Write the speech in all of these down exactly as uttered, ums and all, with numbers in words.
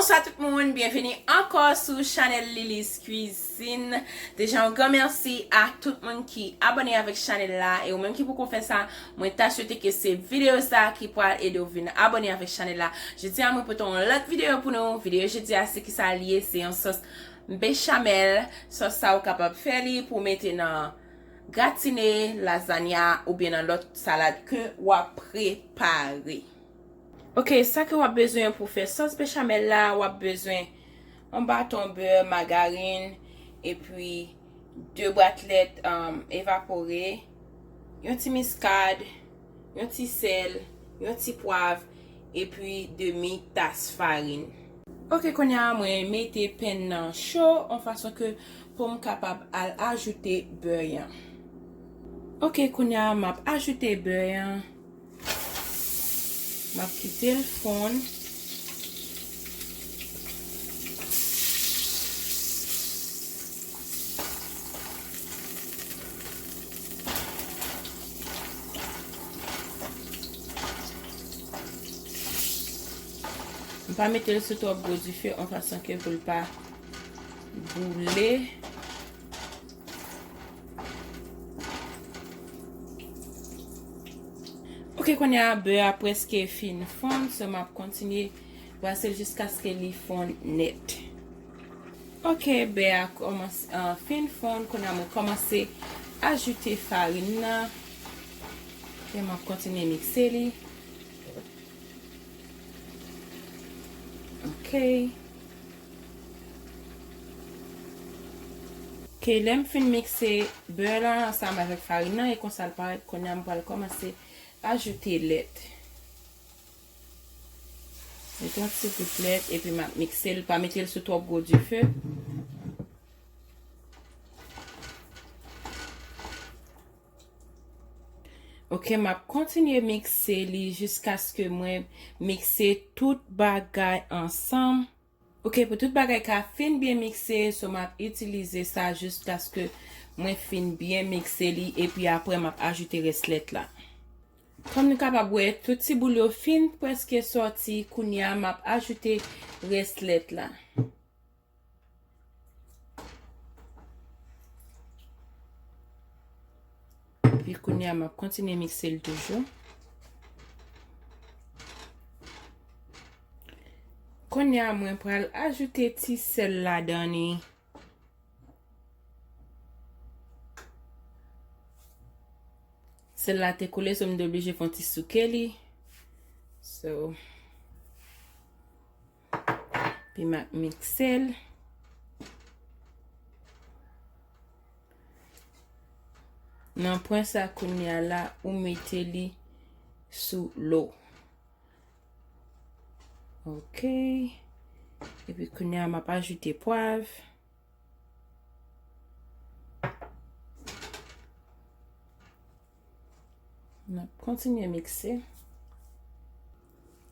Bonswa tout moun, byenveni ankò sou chanèl Lily's Cuisine. Deja yon gran mèsi a tout moun ki abòne avèk chanèl la, e ou menm ki poko fè sa, mwen ta swete ke se videyo sa ki pral ede w vin abòne avèk chanèl la. Jodi a mwen pote yon lòt videyo pou nou. Videyo jodi a se kisa l ye, se yon sòs bechamel. Sòs sa ou kapab fè li pou mete nan gratine, lazanya oubyen nan lòt salad ke w ap prepare. Ok, sa ke w ap bezwen pou fè sòs bechamel la, w ap bezwen yon baton bè, magarin, epi de bwat lèt, um, evapore, yon ti miskad, yon ti sèl, yon ti pwav, epi demi tas farin. Ok, kounye a mwen mete pen nan cho, yon fason ke pou m kapab al ajoute bè an. Ok, kounye a m ap ajoute bè an. M ap kite l fonn. M pa mete l sou twòp gwo dife, yon fason ke pou l pa boule. Ok, kounye a bè a prèske fin fonn, so m ap kontinye brase l jiskaske li fonn nèt. Ok, bè a kòmanse, ah, fin fonn, kounye a mwen kòmanse ajoute farin nan. Ok, m ap kontinye mikse li. Ok. Ok, lè m fin mikse bè la ansanm avèk farin nan, e konsa l parèt, kounye a m pral kòmanse ajoute lèt. Mete yon ti gout lèt, epi m ap mikse l, pa mete l sou twòp gwo dife. Ok, m ap kontinye mikse li jiskaske mwen mikse tout bagay ansanm. Ok, pou tout bagay ka fin byen mikse, so m ap itilize sa jiskaske mwen fin byen mikse li, epi apre m ap ajoute rès lèt la. Kòm nou kapab wè, tout ti boul yo fin prèske sòti, kounye a m ap ajoute rès lèt la. Epi kounye a, m ap kontinye mikse l toujou. Kounye a, mwen pral ajoute ti sèl ladan li. Sèl la te koule, so m te oblije fè yon ti souke li. So, Epi m ap mikse l. Nan pwen sa kounye a la, ou mete li sou lo. Ok. Epi kounye a m ap ajoute pwav. M ap kontinye mikse.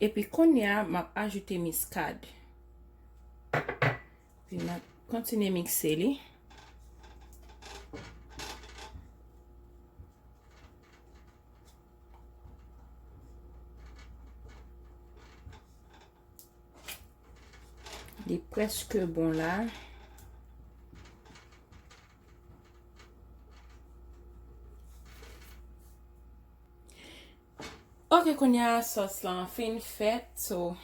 Epi kounye a, m ap ajoute miskad. Epi m ap kontinye mikse li. Li prèske bon la. Ok, kounye a sòs lan fin fèt. So,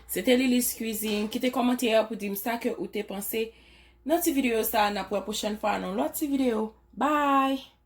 se te Lily's Cuisine. Kite kòmantè pou di m sa ke ou te panse nan ti videyo sa. N ap wè pwochèn fwa nan lòt ti videyo. Bye!